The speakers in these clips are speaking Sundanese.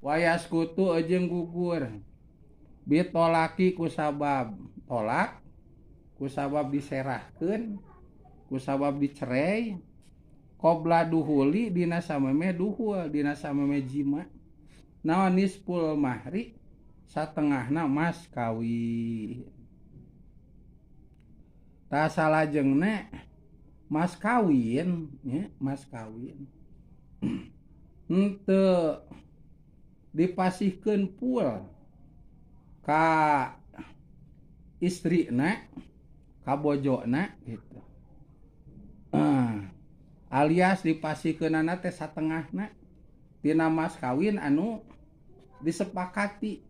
Wayas kutu jeung gugur bitolaki kusabab tolak, kusabab diserahkeun, kusabab dicerai qobla duhuli dina sameme duhul dina sameme jima. Naon nisful mahri satengahna mas kawin. Tah salajengna mas kawin nya, mas kawin henteu dipasihkeun pul ka istrina, ka bojona gitu. Alias dipasihkeunana teh satengahna tina mas kawin anu disepakati.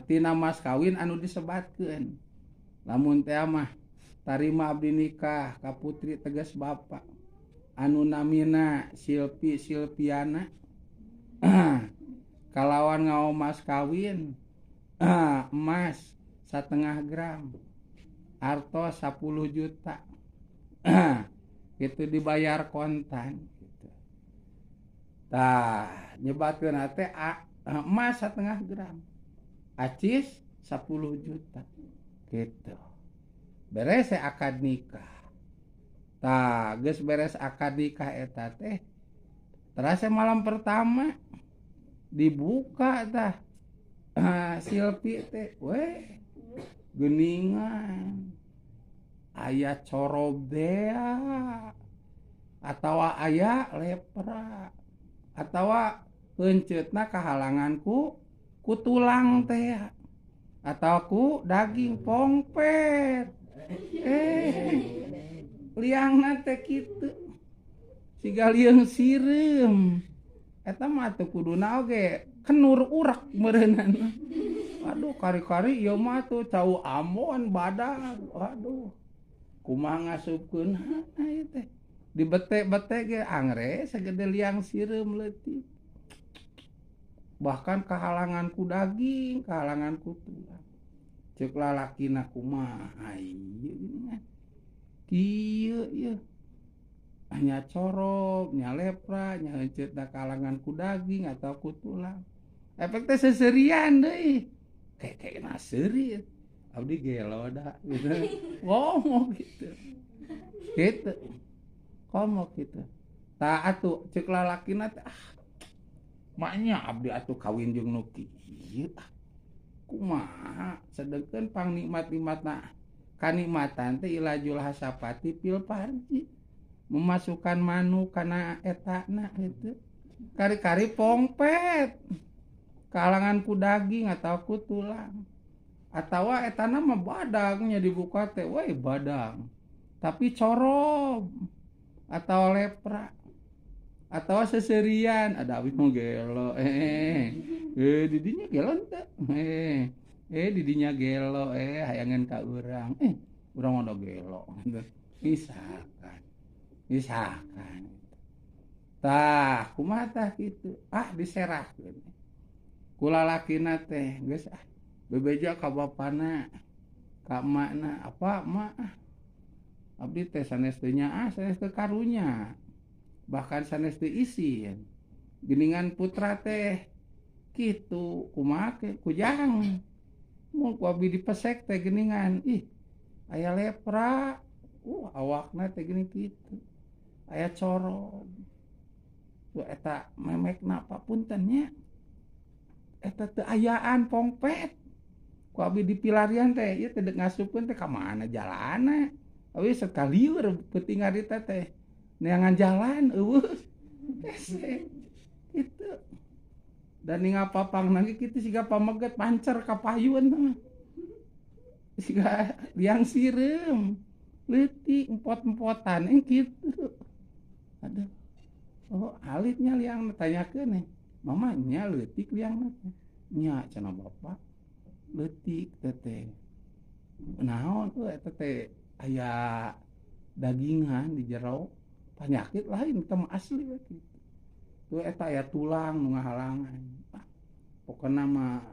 Tina mas kawin anu disebatkeun. Lamun teh mah tarima abdi nikah ka putri tegas bapa anu namina Silpi Silpiana kalawan ngao mas kawin emas 1,5 gram artos 10 juta itu dibayar kontan gitu. Tah nyebatkeun teh emas 1,5 gram acis 10 juta gitu. Beres akad nikah. Tah geus beres akad nikah eta teh terasa malam pertama dibuka tah Silpi teh weh geuningan aya corob dea atawa aya lepra atawa heuncetna kahalangan ku tulang teh atau ku daging pongpet liangna teh kitu siga lieung sireum eta mah teu kuduna oge kenur urak meureunana. Aduh kari-kari ieu mah tuh cau Ambon badag. Aduh kumaha ngasupkeun ieu teh dibete-bete ge angre sagede liang sireum leutik. Bahkan kahalangan ku daging, kahalangan ku tulang. Ceuk lalakina kumaha ieu geuningan. Kieu ieu. Nya corob, nya lepra, nya heuncetna kahalangan ku daging atau ku tulang. Efek teh seserian deui. Kekena seuri. Abdi gelo da gitu. Ngomong gitu. Gitu. Komo gitu. Tah atuh ceuk lalakina teh ah maknya abdi atuh kawin jeung nu kieu ah. Kumaha sedengkeun pangnikmat-nikmatna kanikmatan teh ilajul hasapati fil farji. Memasukkan manu kana etana gitu. Kari-kari pongpet. Kalangan ku daging atau ku tulang. Atawa etana mah badangnya dibuka teh we badang. Tapi corob atau lepra atau seserian ada abis mau gelo didinya gelo teh didinya gelo hayangan ka urang urang udah gelo misalkan tah kumaha tah kitu ah diserahkeun ku lalakina teh geus ah bebeja ka bapana ka emakna apa emak ah abdi teh sanes teu nyaah sanes teu karunya bahkan sanes teu isin geuningan putra teh kitu kumaha ke kujang mun ku abdi dipesek teh geuningan ih aya lepra awakna teh geuning kitu aya corob tuh eta memekna papunten nya eta teu ayaan pongpet ku abdi dipilarian teh ieu teh deuk ngasupkeun teh ka mana jalanna abdi sekalieur peuting harita teh neangan jalan eueuh hese kitu dan ningal papang nangge kitu siga pameget pancer ka payun mah siga liang sireum leutik empot-empotan kitu aduh oh alitnya liang tanyakeun mama nya leutik liangna nya cenah bapak leutik teh naon eta teh aya dagingan di jero penyakit lain teh asli we kitu. Tuh eta aya tulang nu ngahalangan. Ah, pokona mah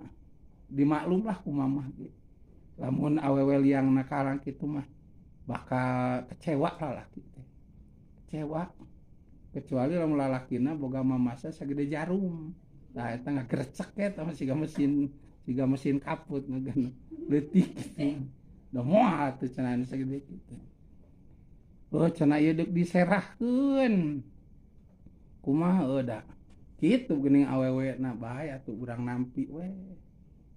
dimaklum lah ku mamah ge. Lamun awewe liangna kahalang kitu mah bakal kecewa lah laki teh. Kecewa. Kecuali lamun lalakina boga mamasa sagede jarum. Tah eta ngagrecek eta mah siga mesin kaput ngageun leutik kitu. Da moal atuh cenah anu sagede kitu. Oh cenah ieu deuk diserahkeun. Kumaha heuh da. Kitu geuning awewe na bae atuh urang nampi we.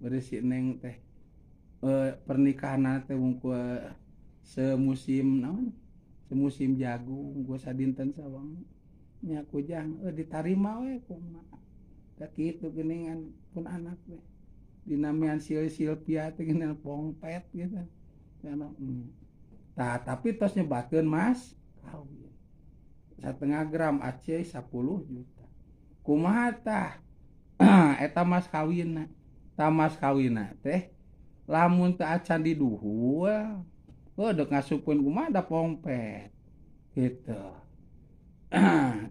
Beureus si Neng teh pernikahanna teh wungkul semusim naon? Semusim jagung gua sadinten sawang nya kujang ditarima we kumaha. Da kitu geuningan pun anak teh. Dinamian sil-silpia teh geuningan pongpet gitu. Tah tapi tos nyebatkeun mas kawin. 1,5 gram aceh 10 juta. Kumaha tah? Eta mas kawinna. Tah mas kawinna teh lamun teu acan diduhul, heuh deuk ngasupkeun kumaha da pongpet. Gitu.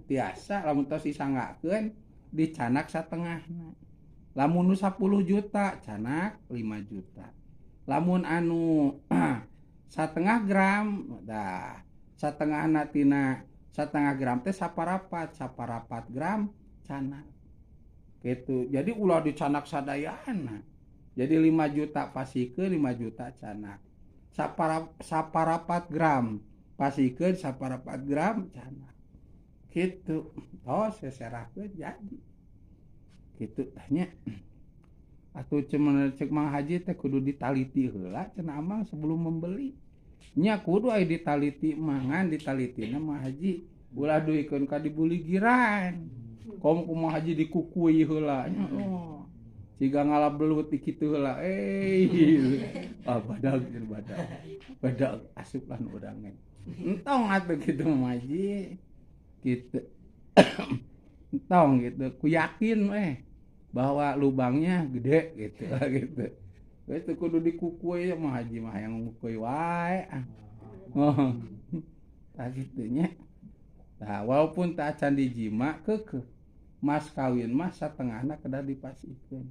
Tiasa lamun tos disanggakeun dicanak satengahna. Lamun nu 10 juta canak 5 juta. Lamun anu 1,5 gram dah satengahna tina 1,5 gram teh saparapat gram canak. Gitu. Jadi ulah dicanak sadayana. Jadi 5 juta pasikeun 5 juta canak. Saparapat gram pasikeun saparapat gram canak. Gitu. Tos seserahkeun jadi. Gitu tanya. Atuh cek Mang Haji teh kudu ditaliti heula cenah amang sebelum membeli. Nya kudu aya ditaliti mangan ditalitina Mang Haji ulah duikeun ka dibuligiran. Kom kumaha Haji dikukui heula nya. Oh. Siga ngala belut di kitu heula. Ah badag badag. Badag asup lah nu urang ge. Entong atuh kitu Mang Haji. Gitu. Entong gitu. Ku yakin weh bahwa lubangnya gede gitu gitu. Geus teu kudu dikukui mah Haji mah hayang ngukui wae. Oh. Tah kitu nya. Tah walaupun teu acan dijima keukeuh mas kawin mah satengahna kedah dipasihkeun.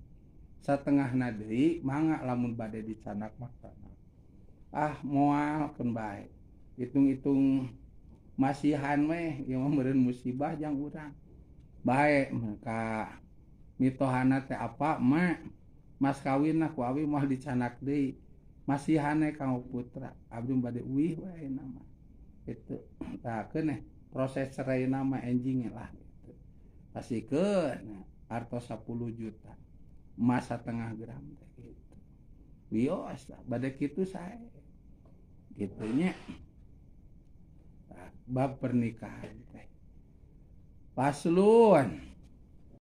Satengahna deui mangga lamun bade dicanak mah canak. Ah moal keun bae. Hitung-hitung masihan weh ieu mah meureun musibah jang urang. Bae ka mitohana teh apa mak mas kawin lah ku awi moal dicanak deui. Masihan we kanggo putra abdi bade uih we nama. Gitu. Tah keun proses cerai nama enjing lah gitu. Pasikeun artos 10 juta. Emas 1,5 gram teh gitu. Wios lah bade kitu sae. Kitu nya. Tah bab pernikahan teh. Paslon.